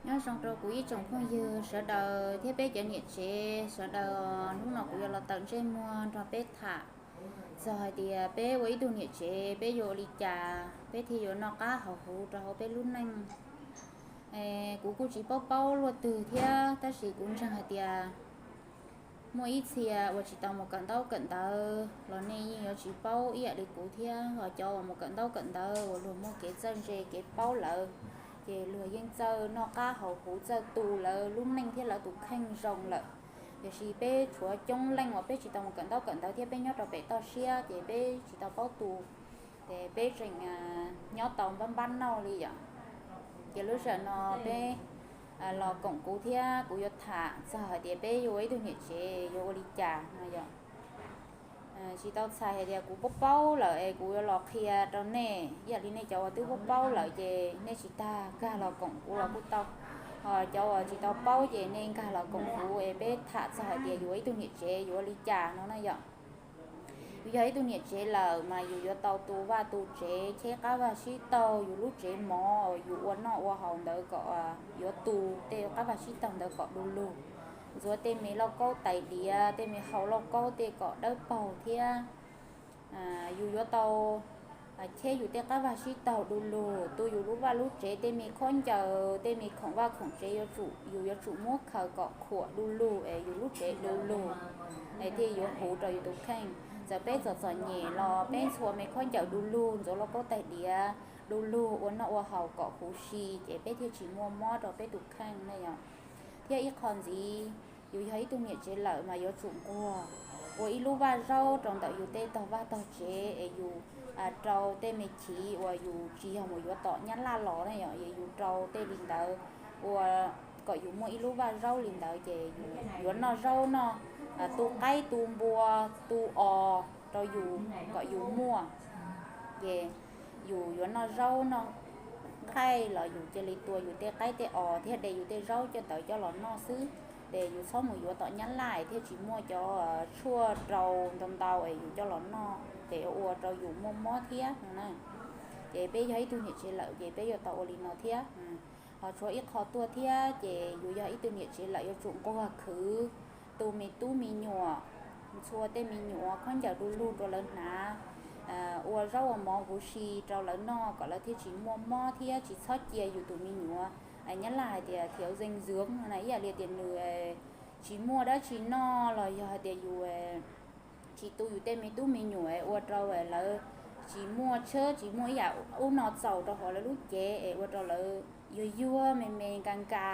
Nyob zoo rau kuv ib tsoom phooj ywg sawv daws thiab peb cov niam tsev sawv daws. Hnub no kuv yuav los tawm ntsej muag nrog peb tham txog hais tias peb ua ib tug niam tsev peb yuav ua li cas peb thiaj yuav noj qab haus huv rau hauv peb lub neej. Kuv kuj tsis paub paub luaj twg thiab, tab sis kuv ntseeg hais tias muaj ib txhia uas tsis tau mus kawm ntaub kawm ntawv los nej yeej yuav tsis paub ib yam li kuv thiab. Ho cov uas mus kawm ntaub kawm ntawv uas luag muaj kev txawj ntse kev paub lawm, ces luag yeej txawj noj qab haus huv, txawj tu lawv lub neej thiab lawv tus kheej zoo lawm. Tiam sis peb tshuav coob leej uas peb tsis tau mus kawm ntaub kawm ntawv thiab peb nyob rau pem toj siab ces peb tsis tau paub tu, ces peb tseem nyob tau npab npab noj li yom. Ces lub sij hawm no peb los koom kuv thiab kuv yuav tham txog hais tias peb yuav ua ib tug niam tsev yuav ua li cas no yom. Tsis tau txhais hais tias kuv paub paub lawm es kuv yuav los qhia rau nej, ib yam li nej cov uas twb paub paub lawm ces nej tsis tas nkag los koom kuv los kuj tau. Ho cov uas tsis tau paub ces nej nkag los koom kuv es peb tham txog hais tias yus ua ib tug niam tsev yuav ua li cas no na yom. Yus yog ib tug niam tsev lawm mas yus yuav tau tu vaj tu tsev, cheb qab vag sib taug, yus lub tsev mov, yus ua noj ua haus ntawd kom yuav tu tej qab vag sib taug ntawd kom du lug, ntxuav tej me lauj kaub tais diav, tej me hau lauj kaub tej kom dawb paug thiab. Yus yuav tau cheb yus tej qab vag sib taug du lug, tu yus lub vaj lub tsev tej me khaub ncaws, tej me khoom vaj khoom tsev, yus yuav tsum muab khaws kom khuam du lug es yus lub tsev du lug es thiaj yuav huv rau yus tus kheej. Txawm peb txom txom nyem los peb ntxhua me khaub ncaws du lug, ntxuav lauj kaub tais diav du lug, ua noj ua haus kom huv si ces peb thiaj tsis muaj mob rau peb tus kheej na yom. Thiab ib qho ntxiv, yus yog ib tug niam tsev lawm mas yuav tsum nquag ua ib lub vaj zaub rau ntawm yus tej tog vaj tog tsev es yus rau tej me chiv uas yus tsis yog mus yuav tom nyab laj los na yom, es yus rau tej li ntawd ua kom yus muaj ib lub vaj zaub li ntawd ces yus yuav noj zaub noj, tu qaib tu npua, tu os rau yus kom yus muaj. Ces yus yuav noj zaub noj nqaij los yus cia li tua yus tej qaib tej os thiab de yus tej zaub coj ntawd coj los noj xwb. Ces yus txhob mus yuav tom nyab laj thiaj tsis muaj cov tshuaj rau ntau ntau es yus coj los noj ces ua rau yus muaj mob thiab no na. Ces peb yog ib tug niam tsev lawm ces peb yuav tau ua li no thiab. Ho tshuav ib qho tuaj thiab ces yus yog ib tug niam tsev lawm yuav tsum nquag khwv tu me tub me nyuam, ntxhua tej me nyuam khaub ncaws du lug rau lawv hnav, ua zaub ua mov huv si rau lawv noj kom lawv thiaj tsis muaj mob thiab tsis txhob cia yus tus me nyuam, nyab laj hais tias thiếu dinh dưỡng no na, ib yam li tias nws tsis muaj dab tsi noj los yog hais tias yus tsis tu yus tej me tub me nyuam ua rau lawv tsis muaj tsheb tsis muaj ib yam ub no txaus rau hauv lawv lub cev es ua rau lawv yuag yuag me me nka nka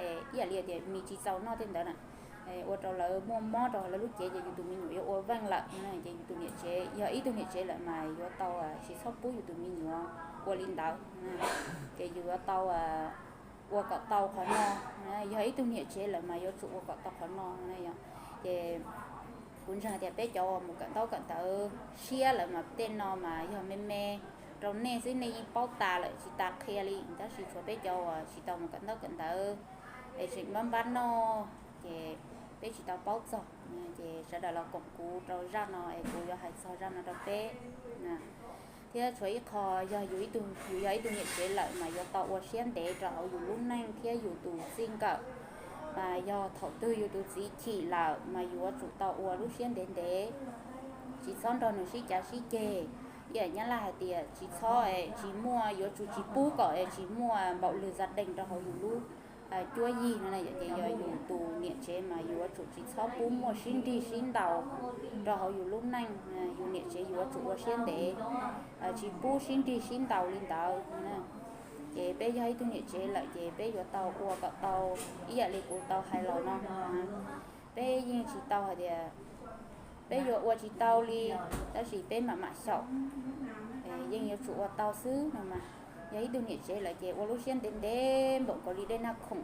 es ib yam li tias mis tsis txaus noj tej ntawd na, ua rau lawv muaj mob rau hauv lawv lub cev ces yus tus me nyuam yuav ua veej lawm. Ces yus tus niam tsev yog ib tug niam tsev lawm mas yuav tau tsis txhob pub yus tus me nyuam ua li ntawd. Ces yus yuav tau ua kom tau qhov no, yog ib tug niam tsev lawm mas yuav tsum ua kom tau qhov no. Ces kuv ntseeg tias peb cov uas mus kawm ntaub kawm ntawv siab lawm mas tej no mas yog me me rau nej xwb, nej yeej paub tas lawm tsis tas qhia li, tab sis tshuav peb cov uas tsis tau mus kawm ntaub kawm ntawv es tseem npab npab noj, ces peb tsis tau paub txog. Ces sawv daws los koom kuv rau zaj no es kuv yuav hais txog zaj no rau peb. Thiab tshuav ib qho, yog yus ib tug, yus yog ib tug niam tsev lawm mas yuav tau ua siab ntev rau hauv yus lub neej thiab yus tus txij nkawm. Mas yog thaum twg yus tus txiv chim lawm mas yuav tsum tau ua lub siab ntev ntev, tsis txhob nrog nws sib cav sib ceg. Ib yam nyab laj hais tias tsis txhob, tsis muaj, yuav tsum tsis pub kom tsis muaj bạo lực gia đình rau hauv yus lub cuab yig no. Ces yog yus tus niam tsev mas yuav tsum tsis txhob pub muaj sib nrig sib ntaus rau hauv yus lub neej. Yus niam tsev yuav tsum ua siab ntev, tsis pub sib nrig sib ntaus li ntawd. Ces peb yog ib tug niam tsev lawm ces peb yuav tau ua kom tau ib yam li kuv tau hais los no. Peb yeej tsis tau hais tias peb yuav ua tsis tau li, tab sis peb mam mam xyaum, yeej yuav tsum ua tau xwb no mas. Yog ib tug niam tsev lawm ces ua lub siab ntev ntev npaum nkaus li dej nag khoom.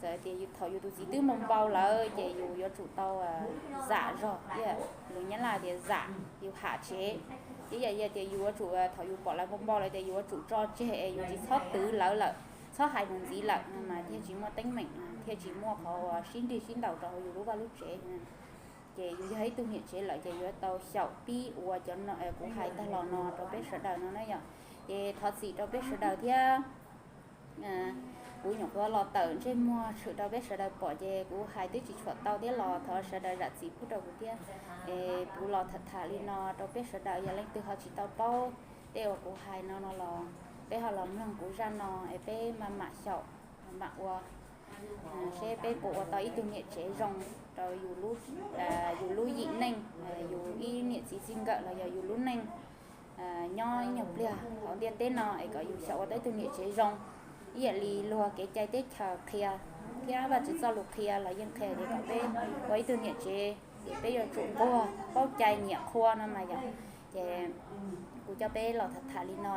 Txawm tias thaum yus tus txiv twb npau npau lawm ces yus yuav tsum tau zam zog, lus nyab laj tias zam, yus ham tsev. Ib yam tias yus yuav tsum, thaum yus pom lawv npau npau lawm tias yus yuav tsum tso tseg es yus tsis txhob twv lawv lawm, txhob hais mus ntxiv lawm mas thiaj tsis muaj teeb meem, thiaj tsis muaj qhov uas sib nrig sib ntaus rau hauv yus lub vaj lub tsev. Ces yus yog ib tug niam tsev lawm ces yuav tau xyaum pib ua cov no kuv hais tag los no rau peb sawv daws no na yom. Ces thov txim rau peb sawv daws thiab. Kuv nyuam qhuav los tawm ntsej muag tshwm rau peb sawv daws pom ces kuv hais twb tsis tshua tau thiab los thov sawv daws zam txim pub rau kuv thiab. Es kuv los tham tham li no rau peb sawv daws, yog leej twg ho tsis tau paub tej uas kuv hais no no los peb ho los mloog kuv zaj no es peb mam mam xyaum, mam ua seb peb puas ua tau ib tug niam tsev zoo rau yus lub yim neej, yus ib niam txiv txij nkawm los yog yus lub neej nyob ib nyuag pliag hauv ntiaj teb no es kom yus xyaum ua tau ib tug niam tsev zoo ib yam li luag kev cai teb chaws qhia thiab Vajtswv txoj lus qhia los yeej qhia tias kom peb ua ib tug niam tsev ces peb yuav tsum nquag, paub cai, nyiam, qhuas no mas yom. Ces kuv coj peb los tham tham li no,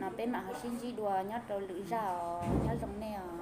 no peb mam ho sib ntsib dua nyob rau lwm zaj os, nyob zoo nej os.